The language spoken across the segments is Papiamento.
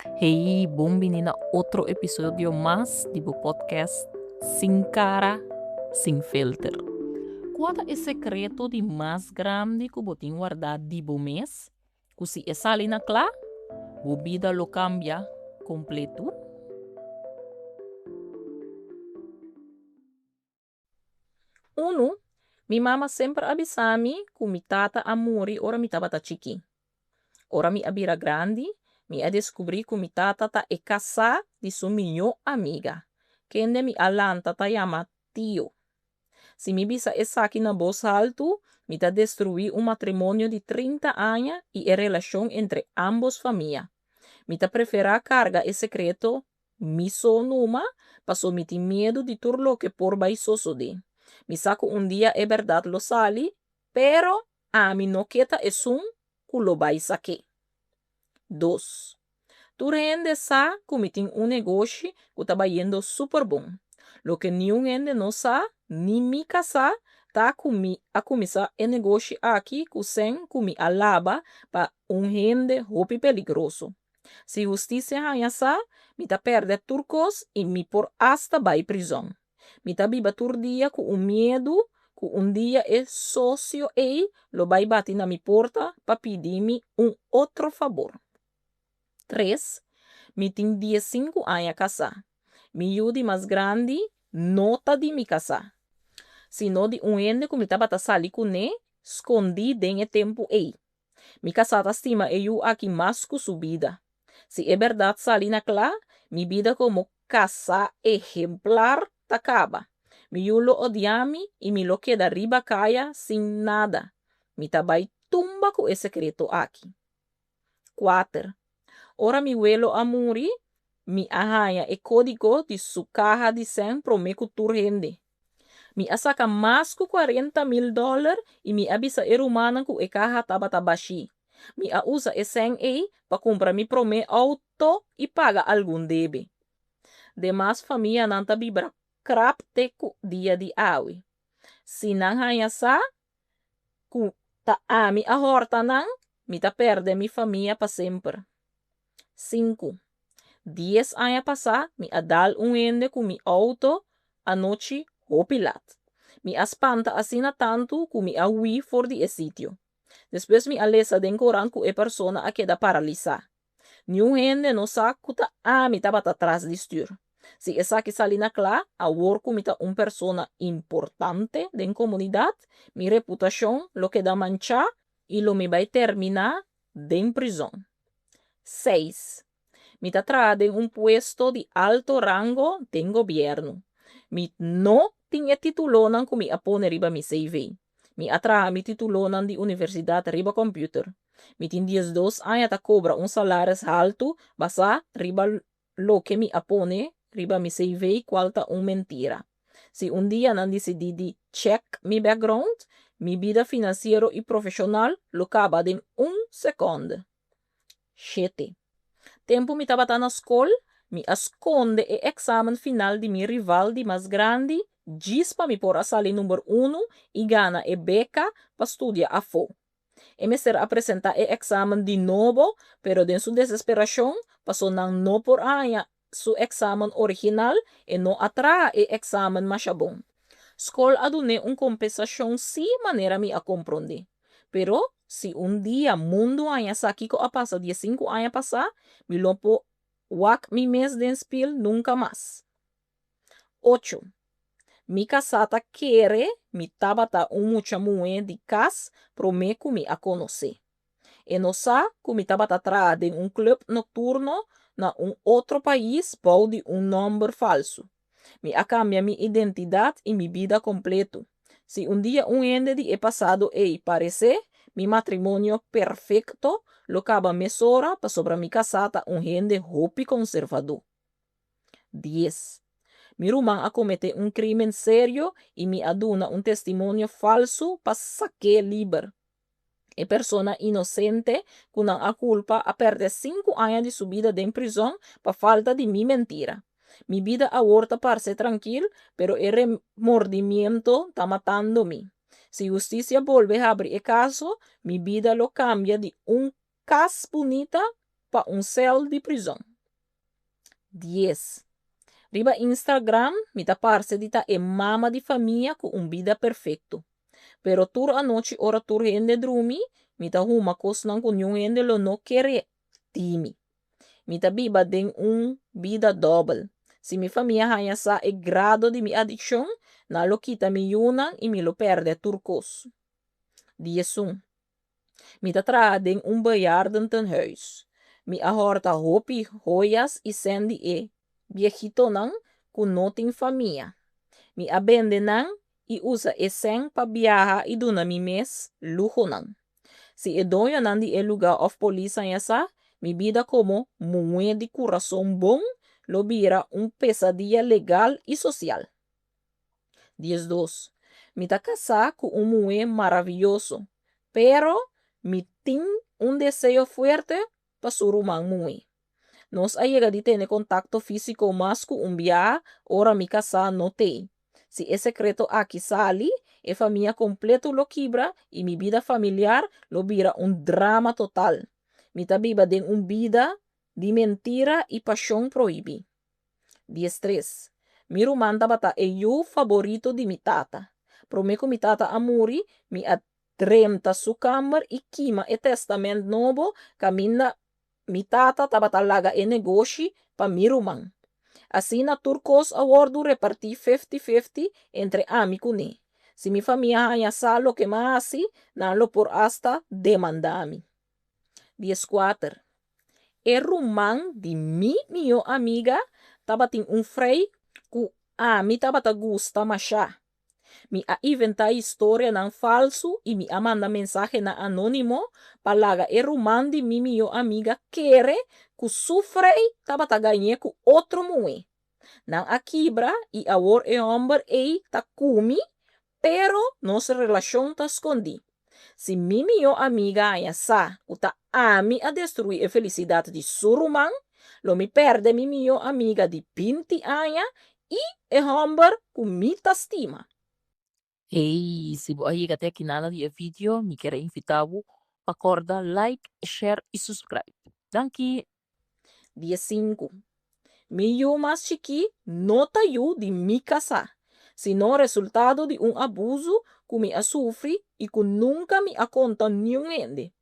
Hey, bon bini na otro episodio mas di bo podcast Sin Cara, Sin Filter. Kua ta e sekreto di mas grandi ku bo tin wardá di bo mes, ku si e sali na kla, bo bida lo kambia kompletu? Unu, Mi mama semper a bisa mi ku mi tata a muri ora mi tabata chikí. Ora mi a bira grandi, mi a deskubrí ku mi tata ta e kasá di su mihó amiga, kende mi a lanta ta yama tio. Si mi bisa esaki na bos haltu, mi ta destruí un matrimonio di 30 aña i e relashon entre ámbos famia. Mi ta preferá karga e sekreto Mi so numa, paso mi tin miedu di tur loke por bai sosodé. Mi sa ku un dia e bèrdat lo sali, pero ami no ke ta esun ku lo bai sak'é. Dos, Tur hende sa ku mi tin un negoshi ku ta bayendo super bon. Loke niun hende no sa, ni mi kasá, ta ku mi a kuminsá e negoshi aki ku sèn ku mi a laba pa un hende hopi peligroso. Si hustisia haña sa, mi ta pèrdè tur kos i mi por asta bai prizòn. Mi ta biba tur dia ku un miedu ku un dia e sosio ei lo bai bati na mi porta pa pidi mi un otro fabor. Tres, Mi tin diesinku aña kasá. Mi yu di mas grandi no ta di mi kasá, sino di un hende ku mi tabata sali kuné skondí den e tempu ei. Mi kasá ta stima e yu aki mas ku su bida. Si e bèrdat sali na kla, mi bida komo kasá ehemplar ta kaba. Mi yu lo odia mi i mi lo keda riba kaya sin nada. Mi ta bai tumba ku e sekreto aki. Kuater, Ora mi welo a muri, mi a haña e kódigo di su kaha di sèn promé ku tur hende. Mi a saka mas ku 40.000 dòler i mi a bisa e rumannan ku e kaha tabata bashí. Mi a usa e sèn ei pa kumpra mi promé outo i paga algun debe. Demas famianan ta bibra krap te ku dia di awe. Si nan haña sa ku ta ami a hòrta nan, mi ta pèrdè mi famia pa semper. Sinku. Dies aña pasá mi a dal un hende ku mi outo anochi hopi lat. Mi a spanta asina tantu ku mi a hui for di e sitio. Despues mi a lesa den korant ku e persona a keda paralisá. Niun hende no sa ku ta ami tabata tras di stür. Si esaki sali na kla, awor ku mi ta un persona importante den komunidat, mi reputashon lo keda manchá i lo mi bai terminá den prizon. Seis, Mi ta traha den un puesto di alto rango den gobièrnu. Mi no tin e titulonan ku mi a pone riba mi CV. Mi a traha mi titulonan di universidat riba kòmpiuter. Mi tin 12 aña ta kobra un salaris haltu basá riba loke mi a pone riba mi CV kual ta un mentira. Si un dia nan disidí di chèk mi background, mi bida finansiero i profeshonal lo kaba den un sekònde. Shete. Tempu mi tabata na skol, mi a skonde e eksamen final di mi rival di mas grandi djis pa mi por a sali number unu i gana e beka pa studia afó. E mester a presentá e eksamen di nobo, pero den su desesperashon, paso nan no por a haña su eksamen original, e no a traha e eksamen masha bon. Skol a dun'é un kompensashon sí manera mi a komprondé. Pero, si un dia mundu haña sa kiko a pasa 15 aña pasá, mi lo por wak mi mes den spil nunka mas. Ocho, Mi kasá ta kere mi tabata un mucha muhé di kas promé ku mi a konosé. E no sa ku mi tabata traha den un club nokturno na un otro pais bou di un nòmber falsu. Mi a kambia mi identidat i mi bida kompletu. Si un dia un hende di e pasado ei paresé, mi matrimonio perfekto lo kaba mesora pasobra mi kasá ta un hende hopi konservadó. Dies. Mi ruman a kometé un krímen serio i mi a duna un testimonio falsu pa sak'é liber. E persona inosente ku nan a kulpa a pèrdè sinku aña di su bida den prizòn pa falta di mi mentira. Mi bida awor ta parse trankil, pero e remordimiento ta matando mi. Si hustisia bolbe habri e kaso, mi bida lo kambia di un kas bunita pa un sèl di prizòn. 10. Riba Instagram mi ta parse di ta e mama di famia ku un bida perfekto. Pero tur anochi ora tur hende drumi, mi ta huma kosnan ku niun hende lo no kere di mi. Mi ta biba den un bida dòbel. Si mi famia haña sa e grado di mi adikshon, nan lo kita mi yunan i mi lo pèrdè tur kos. 11. Mi ta traha den un bejaardentehuis. Mi a hòrta hopi hoyas i sèn di e biehitonan ku no tin famia. Mi a bende nan i usa e sèn pa biaha i duna mi mes luhonan. Si e doñonan di e lugá òf polis haña sa, mi bida komo muhé di kurason bon lo bira un pesadia legal i sosial. 12. Mi ta kasá ku un muhé maravioso, pero mi tin un deseo fuerte pa su ruman muhé. Nos a yega di tene kontakto físiko mas ku un biaha ora mi kasá no t'ei. Si e sekreto aki sali, e famia kompleto lo kibra i mi bida familiar lo bira un drama total. Mi ta biba den un bida di mentira i pashon prohibí. 13. Mi ruman tabata e yu faborito di mi tata. Promé ku mi tata a muri, mi a drenta su kamber i kima e tèstamènt nobo kaminda mi tata tabata laga e negoshi pa mi ruman. Asina tur kos a wòrdu repartí fifty-fifty entre ami kuné. Si mi famia haña sa loke mi a hasi, nan lo por asta demandá mi. 14. E ruman di mi mihó amiga tabatin un frei ku ami tabata gusta mashá. Mi a inventá historianan falsu i mi a manda mensahenan anónimo pa laga e ruman di mi mihó amiga kere ku su frei tabata gañ'é ku otro muhé. Nan a kibra i awor e hòmber ei ta ku mi, pero nos relashon ta skondí. Si mi mihó amiga haña sa ku ta ami a destruí e felisidat di su ruman, lo mi pèrdè mi mihó amiga di 20 aña i e hòmber ku mi ta stima. Hey, si bo a yega te aki nada di e video, mi kier a invitá bo pa kòrda like, share i subscribe. Danki! 15. Mi yu mas chikí no ta yu di mi kasá, sino resultado di un abusu ku mi a sufri i ku nunka mi a konta niun hende.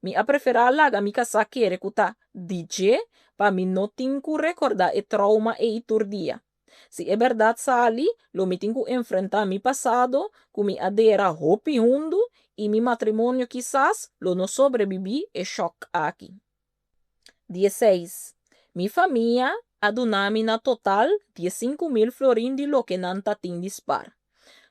Mi a preferá laga mi kasá kere ku ta di dje pa mi no tin ku rekordá e trauma ei tur dia. Si e bèrdat sali, lo mi tin ku enfrentá mi pasado ku mi a dera hopi hundu i mi matrimonio kisas lo no sobrebibí e shòk aki. 16. Mi famia a duna mi na total 15.000 florin di loke nan ta tin di spar.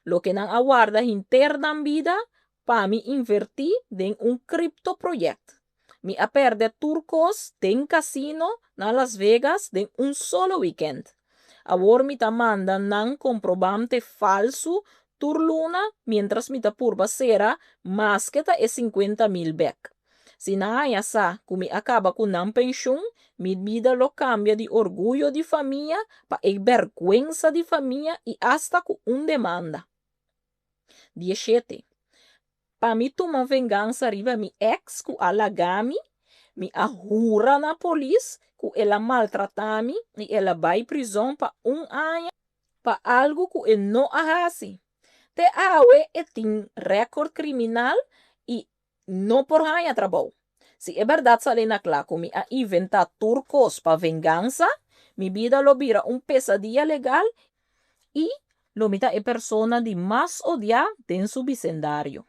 Loke nan a warda henter nan bida pa mi invertí den un cripto project. Mi a pèrdè tur kos den kasino na Las Vegas den un solo wikènt. Awor mi ta manda nan komprobante falsu tur luna miéntras mi ta purba sera maske ta e 50.000 bèk. Si nan haña sa ku mi a kaba ku nan penshun, mi bida lo kambia di orguyo di famia pa e bèrgwensa di famia i asta ku un demanda. 17. Pa mi tuma vengansa riba mi eks ku a laga mi, mi a hura na polis ku el a maltratá mi i el a bai prizòn pa un aña pa algu ku e no a hasi. Te awe e tin rèkòrt kriminal i no por haña trabou. Si e bèrdat sali na kla ku mi a inventá tur kos pa vengansa, mi bida lo bira un pesadia legal i lo mi ta e persona di mas odiá den su bisendario.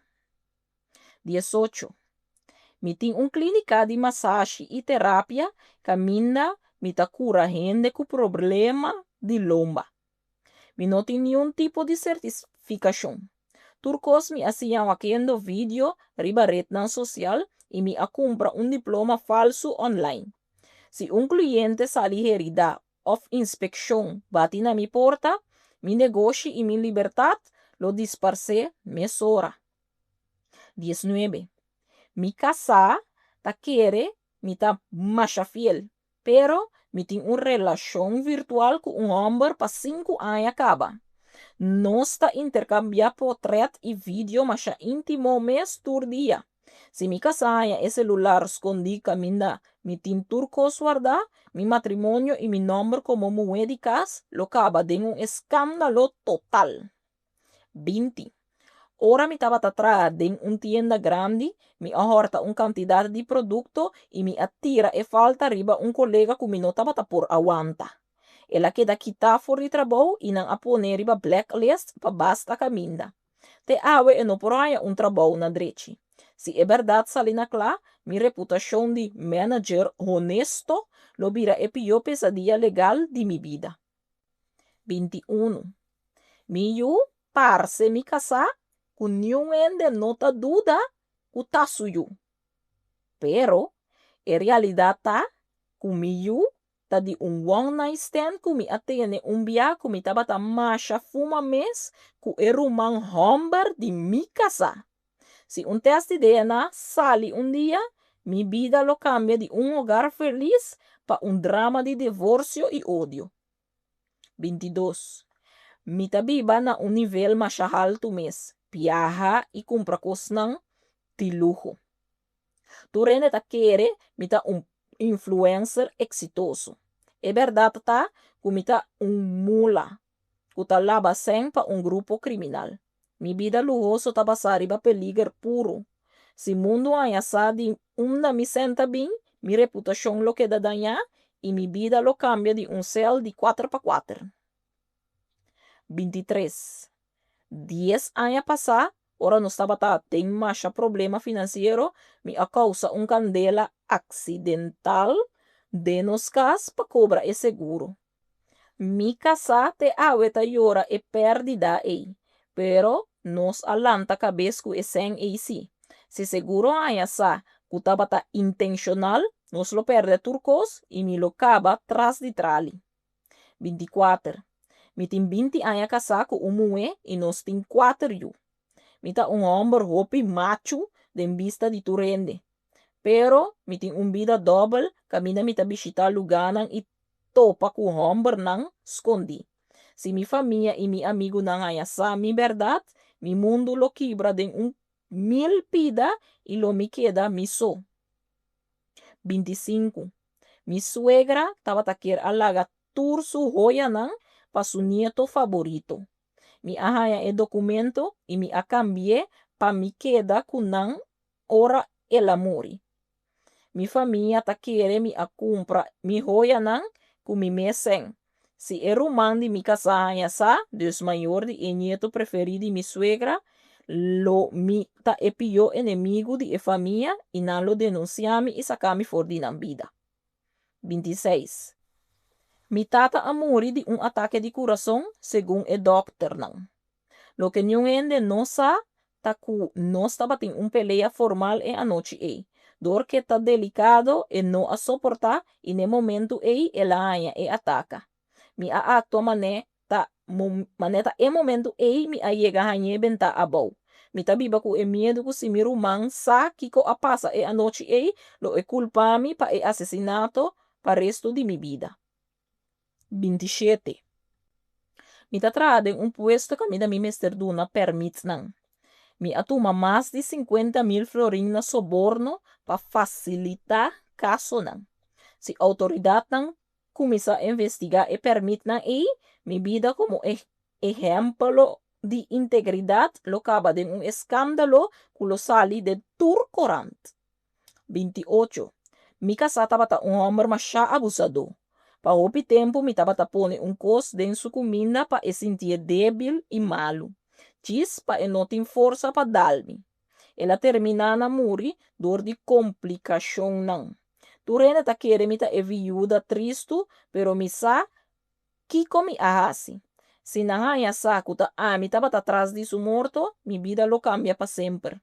18. Mi tin un klínika di masashi i terapia kaminda mi ta kura hende ku problema di lomba. Mi no tin niun tipo di sertifikashon. Tur kos mi a siña wakiendo video riba retnan sosial i mi a kumpra un diploma falsu online. Si un kliente sali heridá òf inspekshon bati na mi porta, mi negoshi i mi libertat lo disparsé mesora. 19. Mi kasá ta kere mi ta masha fiel, pero mi tin un relashon virtual ku un hòmber pa 5 aña kaba. Nos ta interkambiá potrèt i video masha íntimo mes tur dia. Si mi kasá haña e selular skondí kaminda mi tin tur kos wardá, mi matrimonio i mi nòmber komo muhé di kas lo kaba den un eskándalo total. 20. Ora mi tabata traha den un tienda grandi, mi a hòrta un kantidat di produkto i mi a tira e falta riba un kolega ku mi no tabata por a wanta. El a keda kitá for di trabou i nan a pon'é riba blacklist pa basta kaminda. Te awe e no por haña un trabou na drechi. Si e bèrdat sali na kla, mi reputashon di manager honesto lo bira e pió pesadia legal di mi bida. 21. Mi yu parse mi kasá ku niun hende no ta duda ku ta su yu. Pero, e realidat ta ku mi yu ta di un one night stand ku mi a tene un bia ku mi tabata masha fuma mes ku e ruman hòmber di mi kasá. Si un tèst di DNA sali un dia, mi bida lo kambia di un hogar felis pa un drama di divorsio i odio. 22. Mi ta biba na un nivel masha haltu mes, biaha i kumpra kosnan di luho. Tur hende ta kere mi ta un influencer eksitoso. E bèrdat ta ku mi ta un mula ku ta laba sèn pa un grupo kriminal. Mi bida luhoso ta basá riba peliger puru. Si mundu haña sa di unda mi sèn ta bin, mi reputashon lo keda dañá i mi bida lo kambia di un sèl di kuater pa kuater. 23. Dies aña pasá, ora nos tabata den masha problema finansiero, mi a kousa un kandela aksidental den nos kas pa kobra e seguro. Mi kasá te awe ta yora e pèrdida ei, pero nos a lanta kabes ku e sèn ei sí. Si seguro haña sa ku tabata intenshonal, nos lo pèrdè tur kos i mi lo kaba tras di trali. 24. Mi tin 20 aña kasá ku un muhé i nos tin kuater yu. Mi ta un hòmber hopi machu den bista di tur hende. Pero mi tin un bida dòbel kaminda mi ta bishitá lugánan i topa ku hòmbernan skondí. Si mi famia i mi amigunan haña sa mi bèrdat, mi mundu lo kibra den un mil pida i lo mi keda mi so. 25. Mi suegra tabata kier a laga tur su hoyanan pa su nieto faborito. Mi a haña e dokumento i mi a kambi'é pa mi keda ku nan ora el a muri. Mi famia ta kere mi a kumpra mi hoyanan ku mi mes sèn. Si e ruman di mi kasá haña sa, dus mayor di e nieto preferí di mi suegra, lo mi ta e pió enemigu di e famia i nan lo denunsiá mi i saka mi for di nan bida. 26. Mi tata a muri di un atake di kurason, segun e dòkternan. Loke niun hende no sa ta ku nos tabatin un pelea formal e anochi ei. Dor ku e ta delikado e no a soportá i n'e momentu ei el a haña e ataka. Mi a aktua man'é ta man'é ta e momentu ei mi a yega hañ'é bentá abou. Mi ta biba ku e miedu ku si mi ruman sa kiko a pasa e anochi ei lo e kulpa mi pa e asesinato pa restu di mi bida. 27. Mi ta traha den un puesto kaminda mi mester duna pèrmitnan. Mi a tuma mas di 50 mil florin na soborno pa fasilitá kasonan. Si outoridatnan kuminsá investigá e pèrmitnan ei, mi bida komo ehèmpel di integridat lo kaba den un eskándalo ku lo sali den tur korant. 28. Mi kasá tabata un hòmber mashá abusadó. Pa hopi tempu mi tabata pone un kos den su kuminda pa e sintié débil i malu, djis pa e no tin forsa pa dal mi. El a terminá na muri dor di komplikashonnan. Tur hende ta kere mi ta e viuda tristu, pero mi sa kiko mi a hasi. Si nan haña sa ku ta ami tabata tras di su morto, mi bida lo kambia pa semper.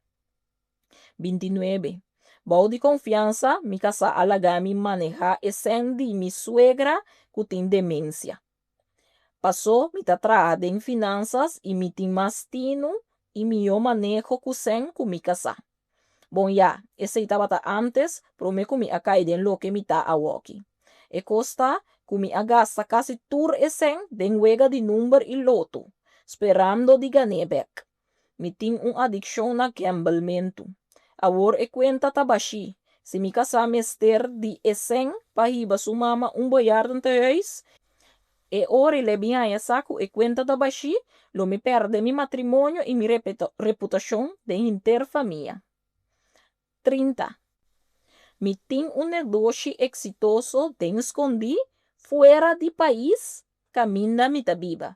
29. Bou di konfiansa, mi kasá a laga mi manehá e sèn di mi suegra ku tin demensia. Pasó mi ta traha den finansas i mi tin mas tinu i mihó maneho ku sèn ku mi kasá. Bon ya, esei tabata ántes, promé ku mi a kai den loke mi ta awoki. E kos ta ku mi a gasta kasi tur e sèn den wega di number i loto, sperando di gan'é bèk. Mi tin un adikshon na gèmbelmentu. Awor e kuenta ta bashí. Si mi kasá mester di e sèn pa hiba su mama un bejaardentehuis, e ora el e bin haña sa ku e kuenta ta bashí, lo mi pèrdè mi matrimonio i mi reputashon den henter famia. 30. Mi tin un negoshi eksitoso den skondí fuera di pais kaminda mi ta biba.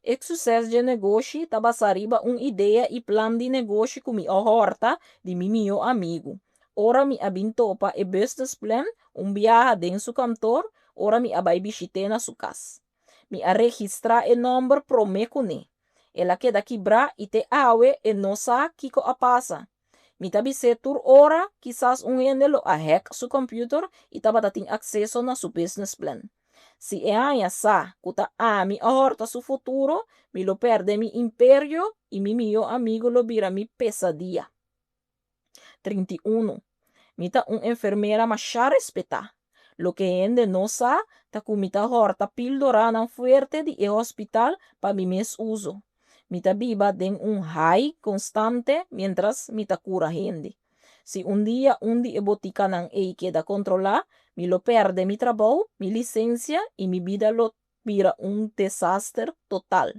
E suses dje negoshi ta basá riba un idea i plan di negoshi ku mi a hòrta di mi mihó amigu. Ora mi a bin topa e business plan un biaha den su kantor ora mi a bai bishit'é na su kas. Mi a registrá e nòmber promé kuné. El a keda kibrá i te awe e no sa kiko a pasa. Mi ta bis'é tur ora kisas un hende lo a hack su computer i tabata tin akseso na su business plan. Si e haña sa ku ta ami a hòrta su futuro, mi lo pèrdè mi imperio i mi mihó amigu lo bira mi pesadia. 31. Mi ta un enfermera mashá respetá. Loke hende no sa ta ku mi ta hòrta píldoranan fuerte di e hospital pa mi mes uso. Mi ta biba den un high konstante miéntras mi ta kura hende. Si un dia un di e botikanan ei keda kontrolá, mi lo pèrdè mi trabou, mi lisensia i mi bida lo bira un desaster total.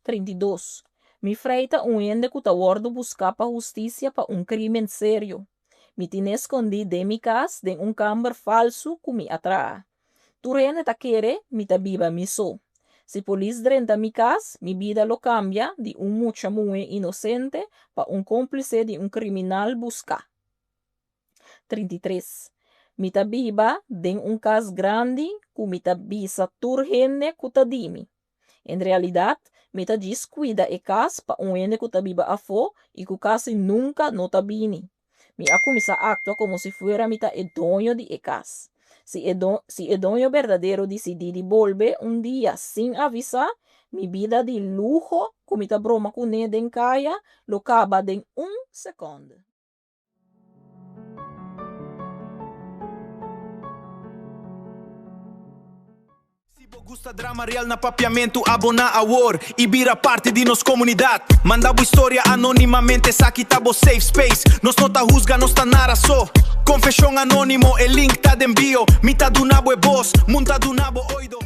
32. Mi frei ta un hende ku ta wòrdu buská pa hustisia pa un krímen serio. Mi tin'é skondí den mi kas den un kamber falsu ku mi a traha. Tur hende ta kere mi ta biba mi so. Si polis drenta mi kas, mi bida lo kambia di un mucha muhé inosente pa un kómplise di un kriminal buská. 33. Mi ta biba den un kas grandi ku mi ta bisa tur hende ku ta di mi. En realidat, mi ta djis kuida e kas pa un hende ku ta biba afó i ku kasi nunka no ta bini. Mi a kuminsá aktua komo si fuera mi ta e doño di e kas. Si e si e doño berdadero disidí di bolbe un dia sin avisá, mi bida di luho ku mi ta broma kuné den kaya lo kaba den un sekònde. Si bo gusta drama real na Papiamentu aboná awor i bira parti di nos komunidat. Manda bo historia anónimamente esaki ta bo safe space. Nos no ta husga, nos ta nara so. Konfeshon anónimo, e link ta den bio. Mi ta duna bo e bos, mun ta duna bo oido.